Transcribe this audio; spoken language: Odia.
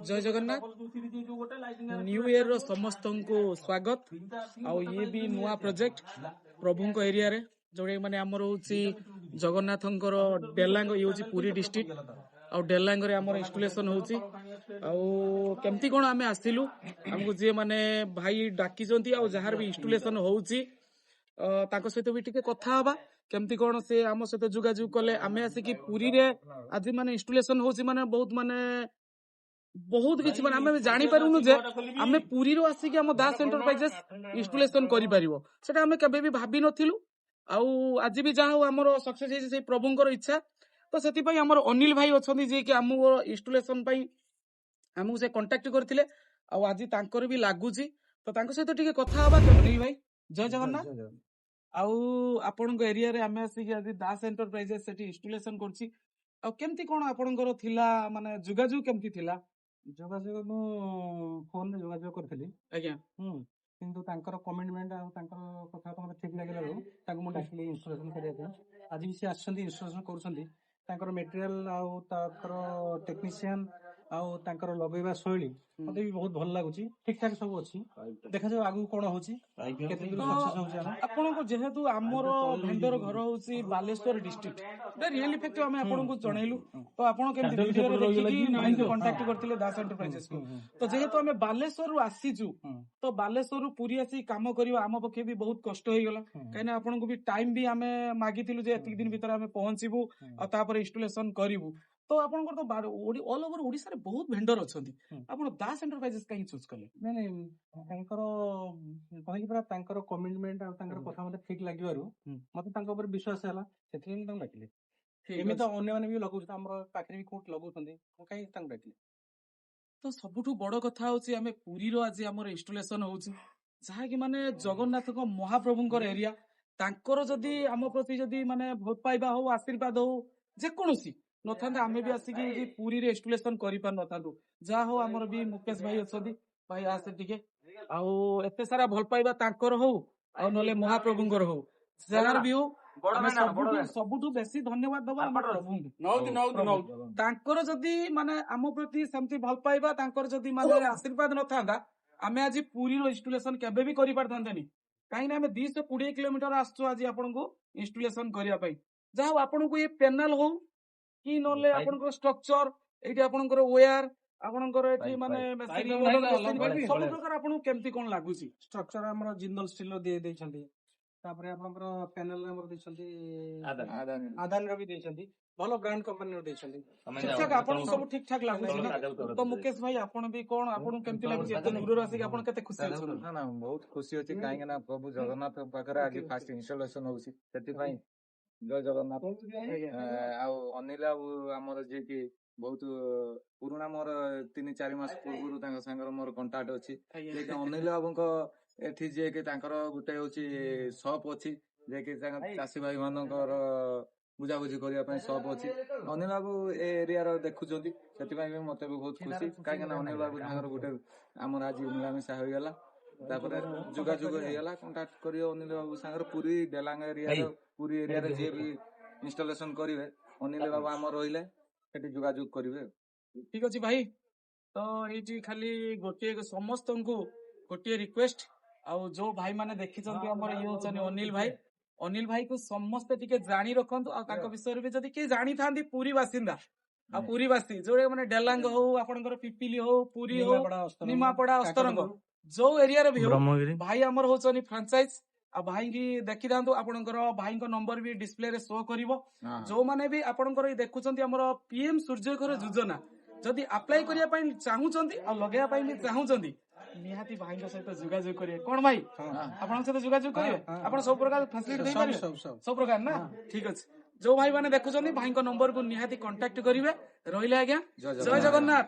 ଜୟ ଜଗନ୍ନାଥ। ନ୍ୟୁ ଇୟର ର ସମସ୍ତଙ୍କୁ ସ୍ୱାଗତ। ଆଉ ଇଏ ବି ନୂଆ ପ୍ରୋଜେକ୍ଟ ପ୍ରଭୁଙ୍କ ଏରିଆରେ, ଯୋଉଟା ମାନେ ଆମର ହଉଛି ଜଗନ୍ନାଥଙ୍କର ଡେଲାଙ୍ଗ। ଇଏ ହଉଛି ପୁରୀ ଡିଷ୍ଟ୍ରିକ୍ଟ ଆଉ ଡେଲାଙ୍ଗରେ ଆମର ଇନଷ୍ଟଲେସନ ହଉଛି। ଆଉ କେମିତି କଣ ଆମେ ଆସିଲୁ, ଆମକୁ ଯିଏ ମାନେ ଭାଇ ଡାକିଛନ୍ତି ଆଉ ଯାହାର ବି ଇନଷ୍ଟଲେସନ ହଉଛି, ତାଙ୍କ ସହିତ ବି ଟିକେ କଥା ହବା, କେମିତି କଣ ସେ ଆମ ସହିତ ଯୋଗାଯୋଗ କଲେ। ଆମେ ଆସିକି ପୁରୀରେ ଆଜି ମାନେ ଇନଷ୍ଟଲେସନ ହଉଛି, ମାନେ ବହୁତ ମାନେ ବହୁତ କିଛି ମାନେ ଆମେ ଜାଣିପାରୁନୁ ଯେ ଆମେ ପୁରୀରୁ ଆସିକି ଆମ ଦାସ ଏଣ୍ଟରପ୍ରାଇଜେସ୍ ଇନଷ୍ଟଲେସନ କରିପାରିବ। ସେଟା ଆମେ କେବେ ବି ଭାବି ନଥିଲୁ। ଆଉ ଆଜି ବି ଯାହା ହଉ ଆମର ସକ୍ସେସ ହେଇଛି, ସେଇ ପ୍ରଭୁଙ୍କର ଇଚ୍ଛା। ତ ସେଥିପାଇଁ ଆମର ଅନିଲ ଭାଇ ଅଛନ୍ତି, ଯିଏକି ଆମକୁ ଇନଷ୍ଟଲେସନ ପାଇଁ ଆମକୁ ସେ କଣ୍ଟାକ୍ଟ କରିଥିଲେ ଆଉ ଆଜି ତାଙ୍କର ବି ଲାଗୁଛି। ତ ତାଙ୍କ ସହିତ ଟିକେ କଥା ହବା। ଅନିଲ ଭାଇ, ଜୟ ଜଗନ୍ନାଥ। ଆଉ ଆପଣଙ୍କ ଏରିଆରେ ଆମେ ଆସିକି ଆଜି ଦାସ ଏଣ୍ଟରପ୍ରାଇଜେସ୍ ସେଠି ଇନଷ୍ଟଲେସନ କରୁଛି। ଆଉ କେମିତି କଣ ଆପଣଙ୍କର ଥିଲା, ମାନେ ଯୋଗାଯୋଗ କେମିତି ଥିଲା? ଯୋଗାଯୋଗ ମୁଁ ଫୋନରେ ଯୋଗାଯୋଗ କରିଥିଲି। କିନ୍ତୁ ତାଙ୍କର କମିଟମେଣ୍ଟ ଆଉ ତାଙ୍କର କଥାବାର୍ତ୍ତା ମତେ ଠିକ ଲାଗିଲାରୁ ତାଙ୍କୁ ମୁଁ ଡାକିଲି ଇନଷ୍ଟଲେସନ କରିବା ପାଇଁ। ଆଜି ବି ସେ ଆସିଛନ୍ତି, ଇନଷ୍ଟଲେସନ କରୁଛନ୍ତି। ତାଙ୍କର ମେଟେରିଆଲ ଆଉ ତାଙ୍କର ଟେକ୍ନିସିଆନ ଆଉ ତାଙ୍କର ଲଗେଇବା ଶୈଳୀ ମତେ ବି ବହୁତ ଭଲ ଲାଗୁଛି। ଠିକ ଠାକ ସବୁ ଅଛି। ଦେଖାଯାଉ ଆଗକୁ କଣ ହଉଛି, କେତେ ଦୂର ସକ୍ସେସ ହଉଛି ଆମେ। ଆପଣଙ୍କୁ ଯେହେତୁ ଆମର ଭେଣ୍ଡର ଘର ହଉଛି ବାଲେଶ୍ୱର ଡିଷ୍ଟ୍ରିକ୍ଟ, ରିଏଲି ଫ୍ୟାକ୍ଟ ଆମେ ଆପଣଙ୍କୁ ଜଣେଇଲୁ। ତ ଆପଣ କେମିତି ଭିଡିଓରେ ଦେଖିକି ଭାଇଙ୍କୁ କଣ୍ଟାକ୍ଟ କରିଥିଲେ ଦାସ ଏଣ୍ଟରପ୍ରାଇଜେସ୍ କୁ। ତ ଯେହେତୁ ଆମେ ବାଲେଶ୍ୱରରୁ ଆସିଛୁ, ତ ବାଲେଶ୍ୱରରୁ ପୁରୀ ଆସି କାମ କରିବା ଆମ ପକ୍ଷେ ବି ବହୁତ କଷ୍ଟ ହେଇଗଲା। କାହିଁକିନା ଆପଣଙ୍କୁ ବି ଟାଇମ ବି ଆମେ ମାଗିଥିଲୁ ଯେ ଏତିକି ଦିନ ଭିତରେ ଆମେ ପହଞ୍ଚିବୁ ଆଉ ତାପରେ ଇନଷ୍ଟଲେସନ କରିବୁ। ତ ଆପଣଙ୍କର ତ ଅଲ ଓଭର ଓଡିଶାରେ ବହୁତ ଭେଣ୍ଡର ଅଛନ୍ତି। ଆପଣ ଦାସ ଏଣ୍ଟରପ୍ରାଇଜେସ୍ କାହିଁକି ଚୁଜ୍ କଲେ? ନାଇଁ, ତାଙ୍କର କହିଲି ପରା, ତାଙ୍କର କମିଟମେଣ୍ଟ ଆଉ ତାଙ୍କର କଥା ମତେ ଠିକ ଲାଗିବାରୁ ମତେ ତାଙ୍କ ଉପରେ ବିଶ୍ୱାସ ହେଲା, ସେଥିପାଇଁ ମୁଁ ତାଙ୍କୁ ଡାକିଲି। ଏମିତି ତ ଅନ୍ୟମାନେ ବି ଲଗାଉଛନ୍ତି, ଆମର ପାଖରେ ବି କୋଉଠି ଲଗାଉଛନ୍ତି। ମୁଁ କାହିଁକି ତାଙ୍କୁ ଡାକିଲି? ତ ସବୁଠୁ ବଡ କଥା ହଉଛି ଆମେ ପୁରୀର ଆଜି ଆମର ଇନଷ୍ଟଲେସନ ହଉଛି, ଯାହାକି ମାନେ ଜଗନ୍ନାଥଙ୍କ ମହାପ୍ରଭୁଙ୍କର ଏରିଆ। ତାଙ୍କର ଯଦି ଆମ ପ୍ରତି ଯଦି ମାନେ ଭଲ ପାଇବା ହଉ, ଆଶୀର୍ବାଦ ହଉ, ଯେକୌଣସି ନଥାନ୍ତା, ଆମେ ବି ଆସିକି ଏଇଠି ପୁରୀରେ ଇନଷ୍ଟଲେସନ କରିପାରିନଥାନ୍ତୁ। ଯାହା ହଉ ଆମର ବି ମୁକେଶ ଭାଇ ଅଛନ୍ତି। ଭାଇ, ଆସେ ଟିକେ। ଆଉ ଏତେ ସାରା ଭଲ ପାଇବା ତାଙ୍କର ହଉ ଆଉ ନହେଲେ ମହାପ୍ରଭୁଙ୍କର ହଉ, ଯାହାର ବି ହଉ, ଆମେ ସବୁଠୁ ସବୁଠୁ ବେଶୀ ଧନ୍ୟବାଦ ଦବା ଆମ ପ୍ରଭୁଙ୍କୁ। ତାଙ୍କର ଯଦି ମାନେ ଆମ ପ୍ରତି ସେମିତି ଭଲ ପାଇବା, ତାଙ୍କର ଯଦି ମାନେ ଆଶୀର୍ବାଦ ନଥାନ୍ତା, ଆମେ ଆଜି ପୁରୀର ଇନଷ୍ଟଲେସନ କେବେ ବି କରିପାରିଥାନ୍ତେନି। କାହିଁକି ନା ଆମେ 220 କିଲୋମିଟର ଆସୁଛୁ ଆଜି ଆପଣଙ୍କୁ ଇନଷ୍ଟଲେସନ କରିବା ପାଇଁ। ଯାହା ହଉ ଆପଣଙ୍କୁ ଏ ପ୍ୟାନେଲ ହଉ କି ନହେଲେ ଆପଣଙ୍କର ଷ୍ଟ୍ରକ୍ଚର, ଏଇଠି ଆପଣଙ୍କର ୱେୟାର, ଆପଣଙ୍କର ଏଠି ମାନେ ମେସିନ, ସବୁ ପ୍ରକାର ଆପଣଙ୍କୁ କେମିତି କଣ ଲାଗୁଛି? ଷ୍ଟ୍ରକ୍ଚର ଆମର ଜିନ୍ଦଲ ଷ୍ଟିଲ ର ଦେଇଛନ୍ତି। ତାପରେ ଆପଣଙ୍କର ପ୍ୟାନେଲ ଆମର ଦେଇଛନ୍ତି, ଆଦାନୀର ବି ଦେଇଛନ୍ତି, ଭଲ ବ୍ରାଣ୍ଡ କମ୍ପାନୀର ଦେଇଛନ୍ତି। ଠିକ ଠାକ ଆପଣଙ୍କୁ ସବୁ ଠିକ ଠାକ ଲାଗୁଛି ନା? ତ ମୁକେଶ ଭାଇ, ଆପଣ ବି କଣ, ଆପଣଙ୍କୁ କେମିତି ଲାଗୁଛି? ଏତେ ଦୂରରୁ ଆସିକି ଆପଣ କେତେ ଖୁସି ଅଛନ୍ତି? ନା ନା, ବହୁତ ଖୁସି ଅଛି। କାହିଁକି ନା ପ୍ରଭୁ ଜଗନ୍ନାଥଙ୍କ ପାଖରେ ଆଜି ଫାଷ୍ଟ ଇନଷ୍ଟଲେସନ ହଉଛି, ସେଥିପାଇଁ ଜୟ ଜଗନ୍ନାଥ। ଆଉ ଅନିଲ ବାବୁ ଆମର ଯିଏକି ବହୁତ ପୁରୁଣା, ମୋର 3-4 ମାସ ପୂର୍ବରୁ ତାଙ୍କ ସାଙ୍ଗରେ ମୋର କଣ୍ଟାକ୍ଟ ଅଛି। ଯିଏକି ଅନିଲ ବାବୁଙ୍କ ଏଠି ଯିଏକି ତାଙ୍କର ଗୋଟେ ହଉଛି ସପ୍ ଅଛି, ଯିଏକି ତାଙ୍କ ଚାଷୀ ଭାଇ ମାନଙ୍କର ବୁଝାବୁଝି କରିବା ପାଇଁ ସପ୍ ଅଛି। ଅନିଲ ବାବୁ ଏ ଏରିଆର ଦେଖୁଛନ୍ତି, ସେଥିପାଇଁ ବି ମତେ ବି ବହୁତ ଖୁସି। କାହିଁକି ନା ଅନିଲ ବାବୁ ସାଙ୍ଗର ଗୋଟେ ଆମର ଆଜି ମିଳାମିଶା ହେଇଗଲା, ତାପରେ ଯୋଗାଯୋଗ ହେଇଗଲା। କଣ୍ଟାକ୍ଟ କରିବ ଅନିଲ ବାବୁ ସାଙ୍ଗରେ। ପୁରୀ ଡେଲାଙ୍ଗ ଏରିଆର, ପୁରୀ ଏରିଆରେ ଯିଏ ବି ଇନଷ୍ଟଲେସନ କରିବେ, ଅନିଲ ବାବୁ ଆମର ରହିଲେ ସେଠି ଯୋଗାଯୋଗ କରିବେ। ଠିକ ଅଛି ଭାଇ। ତ ଏଇଠି ଖାଲି ଗୋଟିଏ ସମସ୍ତଙ୍କୁ ଗୋଟିଏ ରିକ୍ୱେଷ୍ଟ, ଆଉ ଯୋଉ ଭାଇ ମାନେ ଦେଖିଛନ୍ତି, ଆମର ଇଏ ହଉଛନ୍ତି ଅନିଲ ଭାଇ। ଅନିଲ ଭାଇ କୁ ସମସ୍ତେ ଟିକେ ଜାଣି ରଖନ୍ତୁ। ଆଉ ତାଙ୍କ ବିଷୟରେ ବି ଯଦି କିଏ ଜାଣିଥାନ୍ତି, ପୁରୀ ବାସିନ୍ଦା ଆଉ ପୁରୀ ବାସୀ, ଯୋଉଟା ମାନେ ଡେଲାଙ୍ଗ ହଉ, ଆପଣଙ୍କର ପିପିଲି ହଉ, ପୁରୀ ହଉ, ନିମାପଡା, ଅସ୍ତରଙ୍ଗ, ନିମାପଡା, ଅସ୍ତରଙ୍ଗ, ଯୋଉ ଏରିଆରେ ବି ହଉ, ଭାଇ ଆମର ହଉଛନ୍ତି ଫ୍ରାଞ୍ଚାଇଜ। ଆଉ ଭାଇକି ଦେଖିଥାନ୍ତୁ, ଆପଣଙ୍କର ଭାଇଙ୍କ ନମ୍ବର ବି ଡିସପ୍ଲେ ରେ ଶୋ କରିବ। ଯୋଉମାନେ ବି ଆପଣଙ୍କର ଏଇ ଦେଖୁଛନ୍ତି, ଆମର ପିଏମ ସୂର୍ଯ୍ୟଘର ଯୋଜନା ଯଦି ଆପ୍ଲାଏ କରିବା ପାଇଁ ଚାହୁଁଛନ୍ତି ଆଉ ଲଗେଇବା ପାଇଁ ବି ଚାହୁଁଛନ୍ତି, ନିହାତି ଭାଇଙ୍କ ସହିତ ଯୋଗାଯୋଗ କରିବେ। କଣ ଭାଇ, ଆପଣଙ୍କ ସହିତ ଯୋଗାଯୋଗ କରିବେ? ହଁ। ଆପଣ ସବୁ ପ୍ରକାର ଫାସିଲିଟି ସବୁ। ଦେଇପାରିବେ? ସବୁ ସବୁ। ସବୁ ପ୍ରକାର ନା? ଠିକ ଅଛି। ଯୋଉ ଭାଇ ମାନେ ଦେଖୁଛନ୍ତି, ଭାଇଙ୍କ ନମ୍ବରକୁ ନିହାତି କଣ୍ଟାକ୍ଟ କରିବେ। ରହିଲେ ଆଜ୍ଞା, ଜୟ ଜୟ ଜଗନ୍ନାଥ।